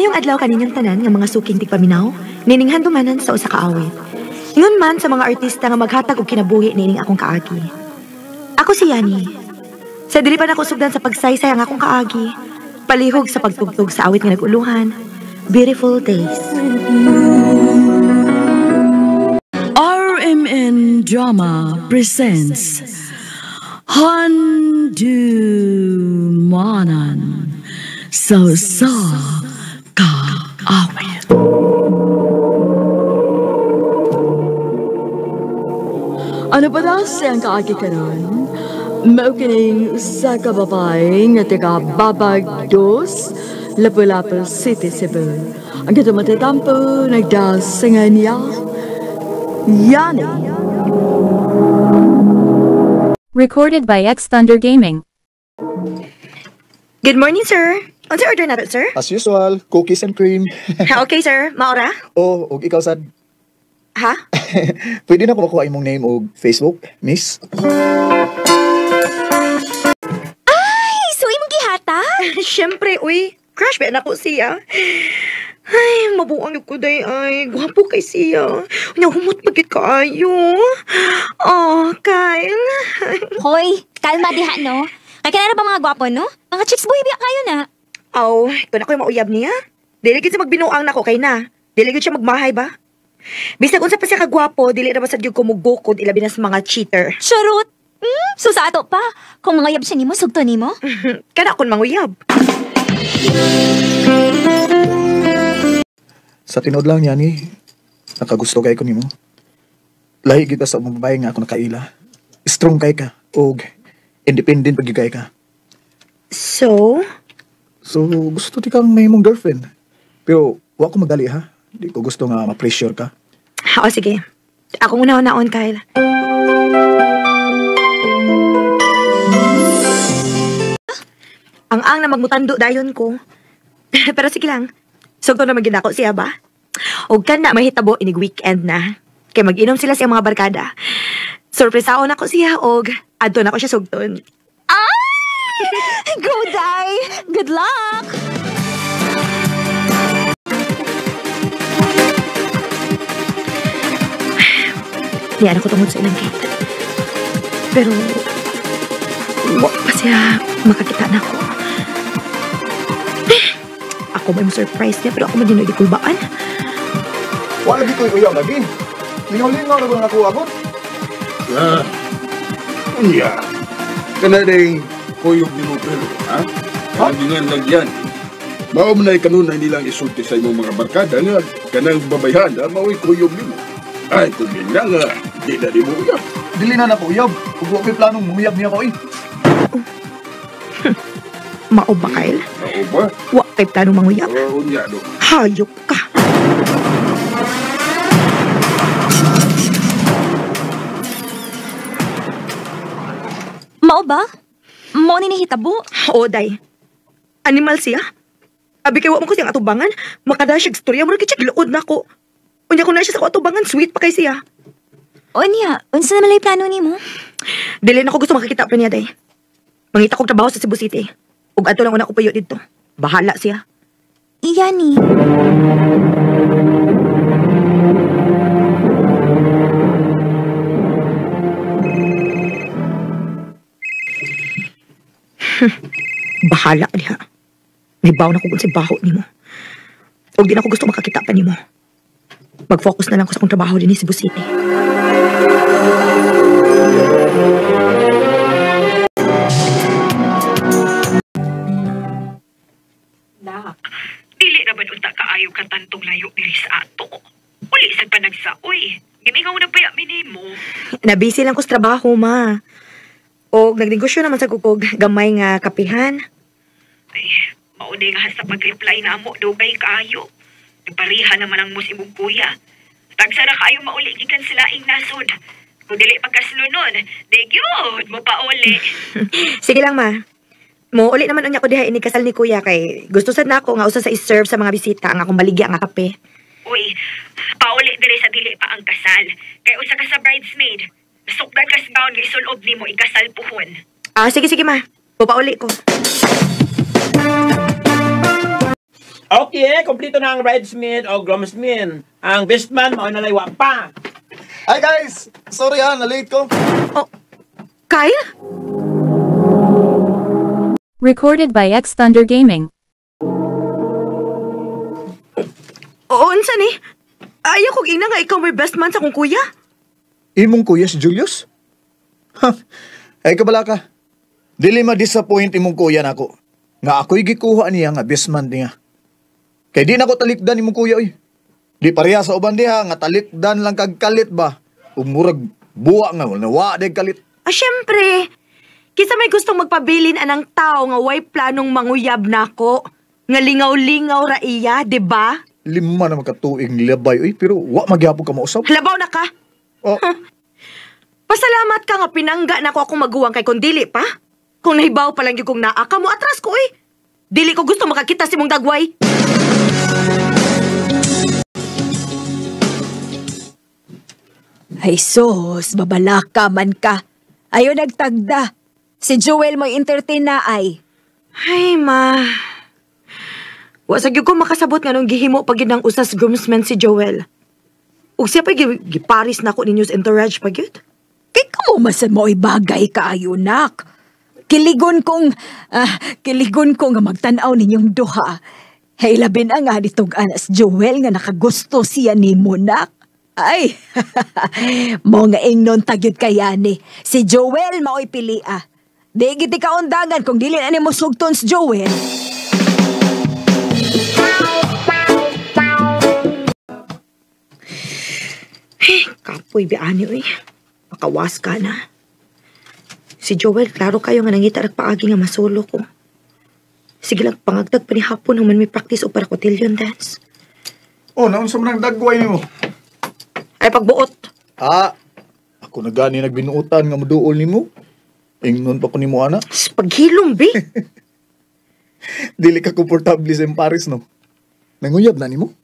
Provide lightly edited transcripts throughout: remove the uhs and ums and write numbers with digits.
Maayong adlaw kaninyong tanan nga mga suking tigpaminaw, nining handumanan sa usa ka awit. Ingon man sa mga artista nga maghatag og kinabuhi niining akong kaagi. Ako si Yani. Sa dili pa nako sugdan sa pagsaysay ang akong kaagi, palihog sa pagtugtog sa awit nga nag-uluhan, Beautiful Days. RMN Drama presents Handumanan sa Usa Ka Awit. Ano pa daw siyang kaagi karon? Mao kining usa ka babae nga taga Babag Dos, Lapu-Lapu City, Cebu. Ang katong matatampo nagdasingan niya, Yani. Recorded by X Thunder Gaming. Good morning, sir. Unsa order nato, sir? As usual, cookies and cream. Okay, sir. Maora? Oh, og ikaw sad. Ha? Pwede na ko makuha imong name og Facebook, miss? Ay, so imong gihata? Siyempre, uy. Crush ba na ko siya? Ay, mabuang ko day ay. Gwapo kay siya. Unya, humot pagit kaayo. Oh, Kyle. Hoy, kalma diha, no? Kay kanara ba mga gwapo, no? Mga chicks boy, biya kayo na. Aw, kung ako'y mauyab niya. Dili gid siya magbinuang nako kay na. Dili gid siya magmahay ba? Bisag unsa pa siya kagwapo, dili ra ba sad gyud ko mugukod ilabi na sa mga cheater. Charot! So sa ato pa, kung manguyab siya nimo, sugto nimo? Kana akong manguyab. Sa tinuod lang, Yani, nakagusto kay ko nimo. Lahi kita sa ubang babae nga ako nakaila. Strong kay ka, og independent pag kay ka. So? So, gusto ti kang may mong girlfriend. Pero, wa ko magdali ha. Di ko gusto nga ma-pressure ka. O, sige. Ako muna naon, Kyle. Ang na magmutando dayon ko. Pero sige lang. Sugto na maginako siya ba? Og kan na mahitabo inig weekend na. Kay mag-inom sila sa mga barkada. Surpresaon ako siya og adto na ko siya sugton. Ay! Go, Day! Good luck! Niyan ako tungod sa ilang gate. Pero, wa pa siya makakita na ako. Ako may surprise niya, pero ako man din kulbaan. Wala di ko'y uyaw lagi. Lingaw-lingaw na ko na nakuha ko. Unya. Kana ding kuyog ni mo pero, ha? Ang lagyan. Mao man ay kanunay nilang isulti sa imong mga barkada nga kanang babayhan, mao'y kuyog nimo. Ay, kung nga nga, di na di mo uyab. Dili na nako uyab. Ug wa ko'y planong muyab niya ko, eh. Mao ba, Kyle? Mao ba? Wa kay planong manguyab. Oo, unya do. Hayop ka. Mao ba? Mao ni nahitabo? Oo, day. Animal siya. Abi kay wa man ko siyang atubangan. Makada siya istorya mo ra siya giluod nako. Unya ko na siya sa atubangan, sweet pa kay siya. Unya, unsa naman lay plano nimo? Dili na ko gusto makakita pa niya, day. Mangita kog trabaho sa Cebu City. Ug adto lang una ko payo didto. Bahala siya. Yani. Bahala diha. Nibaw na ko kung si baho nimo. Ug di na ko gusto makakita pa nimo. Mag-focus na lang ko sa akong trabaho din sa Cebu City. Na, dili na ba unta kaayo ka tantong layo diri sa ato? Uli sa panagsaoy. Gimingaw na paya minimo. Nabisi lang ko sa trabaho, ma. Og nagnegosyo naman sa kukog gamay nga kapihan. Ay, maunay nga sa pag-reply na amo dugay kaayo. Nagpariha naman ang mus imong kuya. Tagsa na kaayo mauli gikan sila ing nasod. Kung dili pagkaslunon, di gyud mo pauli. Sige lang, ma. Mo uli naman unya ko diha ini kasal ni kuya kay gusto sad nako nga usa sa i-serve sa mga bisita ang akong baligya nga kape. Uy, pauli diri sa dili pa ang kasal. Kay usa ka sa bridesmaid. Sukdan ka sa gown nga isulob nimo ikasal puhon. Ah, sige sige ma. Papauli ko. Okay, kompleto na ang bridesmaid o groomsmen. Ang best man mao na laywa pa. Hi guys! Sorry ha, na-late ko. Oh, Kyle? Recorded by X Thunder Gaming. Oo, unsa ni? Ayaw kong ina nga ikaw may best man sa akong kuya. Imong kuya si Julius? Ha, ay kabala ka. Dili ma-disappoint imong kuya nako. Nga ako'y gikuha niya nga best man niya. Kay di nako talikdan imong kuya oy. Di pareha sa uban diha nga talikdan lang kag kalit ba. Ug murag buwa nga wala wa kalit. Ah, syempre. Kisa may gustong magpabilin anang tao nga way planong manguyab nako. Nga lingaw-lingaw ra iya, di ba? 5 na makatuig labay oy, pero wa magyapon ka mausap. Labaw na ka. Oh. Pasalamat ka nga pinangga nako akong maguwang kay kung dili pa. Kung nahibaw pa lang yung kong naa ka mo atras ko oy. Dili ko gusto makakita si mong dagway. Ay sus, babalaka man ka. Ayo nagtagda. Si Joel mo'y entertain na ay. Ay, ma. Wa sa gyud ko makasabot nga nung gihimo pag yun ang usas groomsman si Joel. Ug siya pa giparis na ako ninyo sa entourage pa gyud. Kay kamo masan mo'y bagay kaayo, nak. Kiligon kong nga magtan-aw ninyong duha. Hey, labi na nga nitong anas Joel nga nakagusto siya ni mo, nak. Ay, mo nga ingnon tagyod kayani. Si Joel mao'y pilia. Di giti kaundangan kung dili na nimo sugton si Joel. Hey, kapoy biani oy. Makawas ka na. Si Joel, klaro kayo nga nangita nagpaagi nga masulo ko. Sige lang, pangagtag pa ni hapon human may practice o para cotillion dance. Oh, naunsa man ang dagway nimo? Ay, pagbuot. Ah, ako na gani nagbinuotan nga moduol nimo. Ingnon pa ko nimo ana. Paghilom, bi. Dili ka komportable sa Paris, no? Nanguyab na nimo?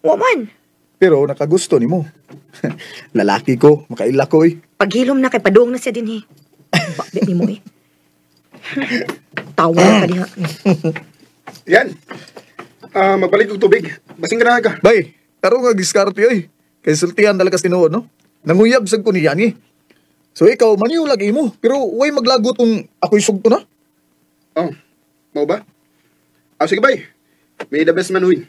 Wa man. Pero nakagusto nimo. Lalaki ko, makaila ko eh. Paghilom na kay padung na siya din eh. Bakit nimo eh. Tawa ka diha. Yan. Magpalit og tubig. Basing ka na ka. Bay, tarong nga diskarte oy. Kay sultihan talaga tinuod, no? Nanguyab sad ko ni Yani. So ikaw, maniw lagi mo. Pero way maglagot kung ako'y sugto na. Oh, mau ba? Ah, sige bay. May the best man win.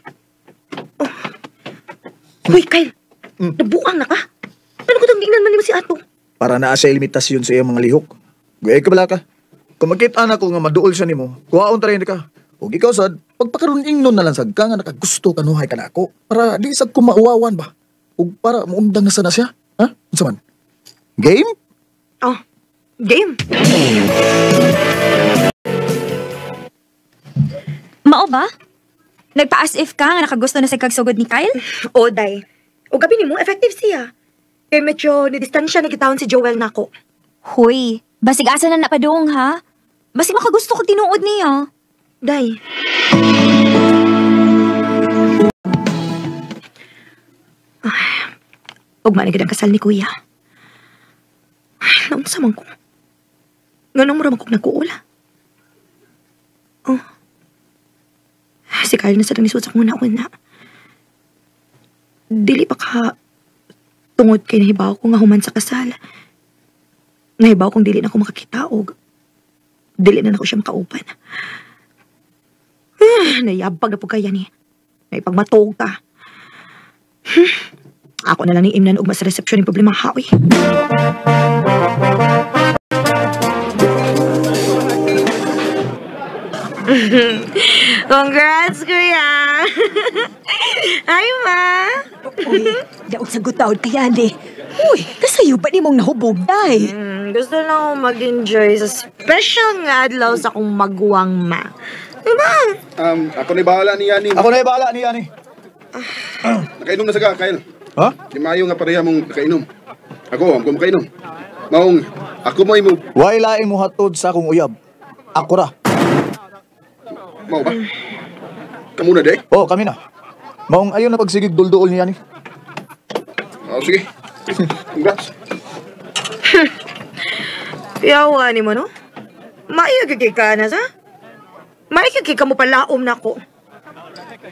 Oh. Uy, Kyle. Nabuang na ka. Ano ko itong tingnan man nimo si Ato? Para naa siya limitasyon sa iyang mga lihok. Gaya ka bala ka. Kung makita na ko nga maduol siya nimo, kuhaon ta rin ka. Ug ikaw sad, pagpakaroon ingnon na lang sad ka nga nakagusto kanuhay ka na ako. Para di sad ko mauwawan ba? Ug para muundang na sana siya. Ha? Unsa man? Game? Oh, game. Mao ba? Nagpa-as if ka nga nakagusto na sa kagsugod ni Kyle? O, day. O gabi nimo, effective siya. Kay medyo ni-distansya na kitawon si Joel nako. Huy, basig asa na napadung ha? Basig makagusto kag tinuod niya. Day. Ay, ugma na gid ang kasal ni Kuya. Ay, naunsa man ko. Nganong mura man kong nagkuula. Oh. Si Kyle na sa nangisuot sa kong una-una. Dili pa ka tungod kay nahibaw ko nga human sa kasal. Nahibaw kong dili na ko makakita og dili na nako siya makauban. Nayabag na po kaya ni. Naipagmatog ka. Ako na lang ni Imnan ugma sa reception yung problema haoy. Congrats, Kuya! Hi, Ma! Uy, daog sa gutaod kaya ni. Uy, kasayo ba ni mong nahubog, day? Gusto lang akong mag-enjoy sa special nga adlaw sa akong maguwang, Ma. Diba? Ako na'y bahala ni Yani. Ako na'y bahala ni Yani. Nakainom na sa ka, Kyle. Ha? Di maayo nga pareha mong nakainom. Ako, ang makainom. Maong, ako mo imo. Way laing mo hatod sa akong uyab. Ako ra. Mao ba? Kamu na, day? Oo, kami na. Maong ayon na pagsigig dulduol niya ni. Oh, sige. Congrats. Yawa ni mo, no? Maiyagigig ka na, sa? Maiyagigig ka mo palaom na ko.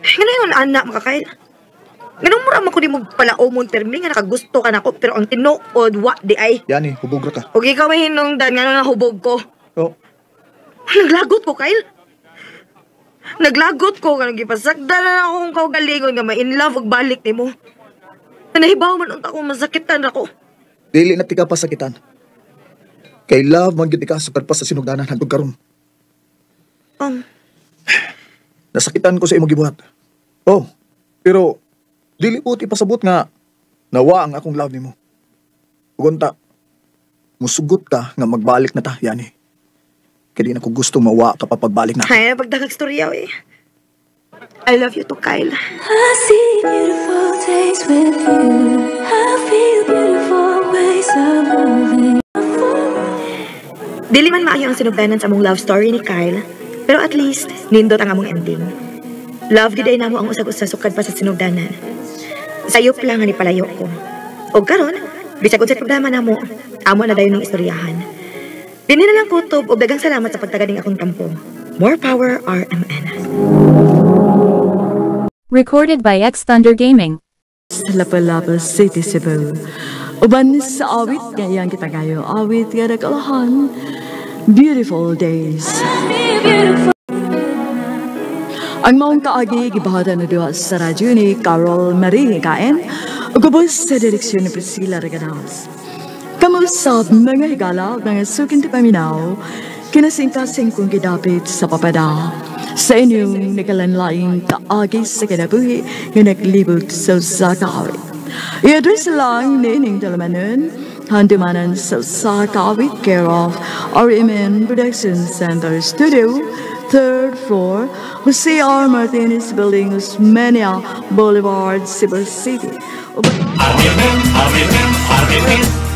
Ngano ingon ana maka, Kyle? Nganong mura man ko nimo palaumon permi nga nakagusto ka nako pero ang tinuod wa di ay. Yani, hubog ra ka. Og ikaw may hinungdan ngano nahubog ko. Oh. Naglagot ko, Kyle. Naglagot ko kanang gipasagdan na akong kaugalingon nga ma-in love ug balik nimo. Nahibaw man unta ko masakitan ako. Dili na tika pasakitan. Kay love man gyud ka sukad pa sa sinugdanan hangtod karon. Nasakitan ko sa imong gibuhat. Oh, pero dili po ipasabot nga nawa ang akong love nimo. Ug unta, musugot ka nga magbalik na ta, Yani. Kaya di na ko gusto mawa ka pa pagbalik na. Ay, pagdagag storya eh. I love you too, Kyle. I see beautiful days with you. I feel beautiful ways of moving. Dili man maayo ang sinugdanan sa among love story ni Kyle, pero at least nindot ang among ending. Love gyud ay namo ang usag-usa sukad pa sa sinugdanan. Sayop lang nga nipalayo ko. Og karon, bisag unsay problema namo, amo na dayon ng istoryahan. Dinhi na lang kutob og daghang salamat sa pagtagad ning akong tampo. More power, RMN. Recorded by X Thunder Gaming. Sa Lapu-Lapu City, Cebu. Uban sa awit nga iyang gipangayo, awit nga nag-ulahan, "Beautiful Days." Ang maong kaagi gibahatan na duha sa radyo ni Carol Marie Kaen ug ubos sa direksyon ni Priscilla Reganas. Kamusab mga higala, mga suking paminaw, kinasingkasing kong gidapit sa papada sa inyong nakalanlaing kaagi sa kinabuhi nga naglibot sa usa ka awit. I-address lang niining talamanon, handumanan sa usa ka awit, care of RMN Production Center Studio, third floor, Jose R. Martinez Building, Osmeña Boulevard, Cebu City. RMN, RMN, RMN.